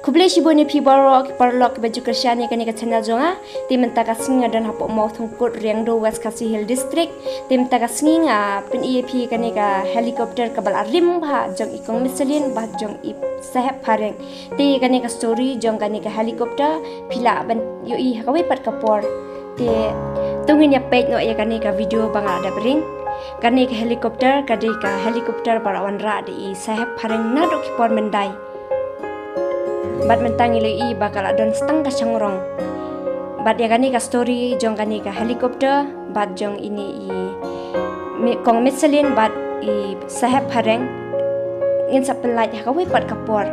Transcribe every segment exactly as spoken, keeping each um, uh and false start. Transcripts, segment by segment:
Khublei shibun ïa phi baroh ki paralok kiba ju kyrshan ïa kane ka channel jong nga. Te mynta ka sngi nga don hapoh Mawthungkut, Riangdo, West Khasi Hills District. Te mynta ka sngi nga pyni ïa phi kane ka helicopter kaba la rim bha jong i Kong Michelin bad jong i Saheb Phareng. Te kane ka story jong kane ka helicopter phi lah ban ïohi ha kawei pat ka por. Te to ngin ïa peit noh ïa kane ka video ba nga la dep ring. Kane ka helicopter ka dei ka helicopter ba la wanrah da i Saheb Phareng naduh ki por myndai. Bad mynta ngi la ïohi ba ka la don tang ka shangrong. Bad ïa kane ka story jong kane ka helicopter bad jong ine i Mi-, Kong Michelin bad i Saheb Phareng ngin sa pynlait ha kawei pat ka por.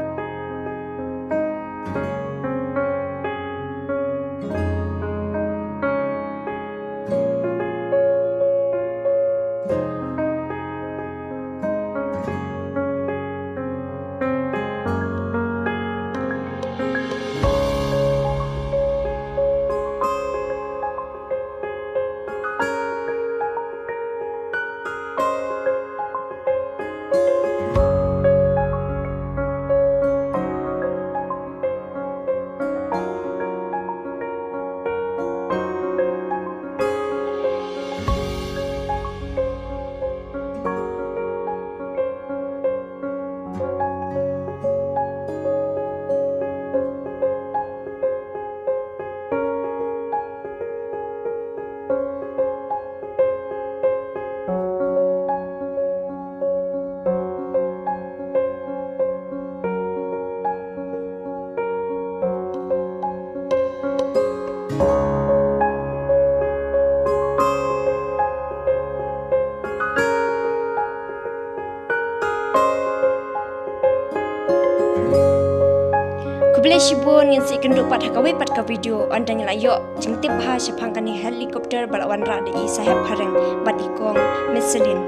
Khublei shibun, ngin sa ïakynduh pat ha kawei pat ka video ynda ngi la ïoh jingtip bha shaphang kane helicopter ba la wanrah da i Saheb Phareng bad i Kong Michelin.